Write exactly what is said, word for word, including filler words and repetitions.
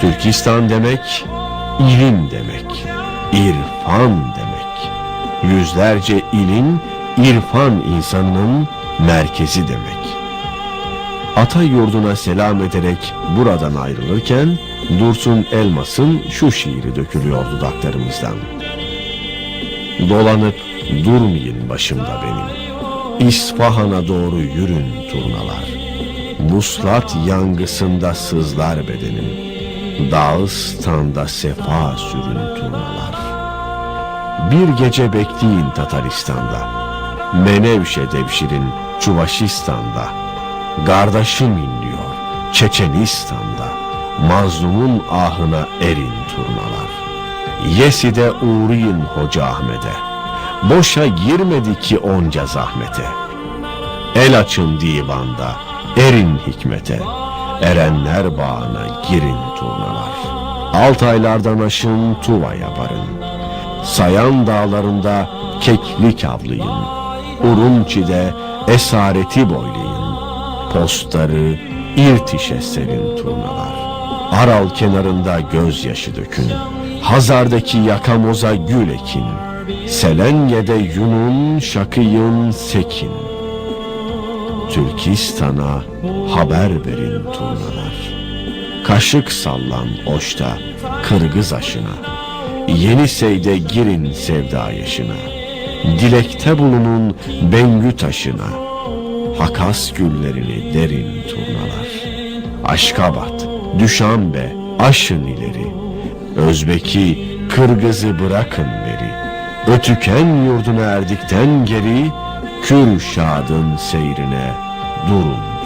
Türkistan demek, ilim demek, irfan demek. Yüzlerce ilim, irfan insanının merkezi demek. Ata yurduna selam ederek buradan ayrılırken Dursun Elmas'ın şu şiiri dökülüyor dudaklarımızdan. Dolanıp durmayın başımda benim. İsfahan'a doğru yürün turnalar. Vuslat yangısında sızlar bedenim. Dağıstan'da sefa sürün turnalar. Bir gece bekleyin Tataristan'da. Menevşe devşirin Çuvaşistan'da. Gardaşım inliyor Çeçenistan'da. Mazlumun ahına erin turnalar. Yeside uğrayın Hoca Ahmet'e. Boşa girmedi ki onca zahmete. El açın divanda, erin hikmete. Erenler bağına girin turnalar. Altaylardan aşın Tuva'ya varın. Sayan dağlarında keklik avlayın. Urumçi'de esareti boylayın. Postarı İrtiş'e serin turnalar. Aral kenarında gözyaşı dökün. Hazar'daki yakamoza gül ekin. Selenge'de yunun, şakıyın, sekin. Türkistan'a haber verin turnalar. Kaşık sallan Oş'ta Kırgız aşına. Yenisey'de girin sevda yaşına. Dilekte bulunun Bengü taşına. Hakas güllerini derin turnalar. Aşkabat, Düşanbe, aşın ileri. Özbeki, Kırgız'ı bırakın beri. Ötüken yurduna erdikten geri, Kürşad'ın seyrine durun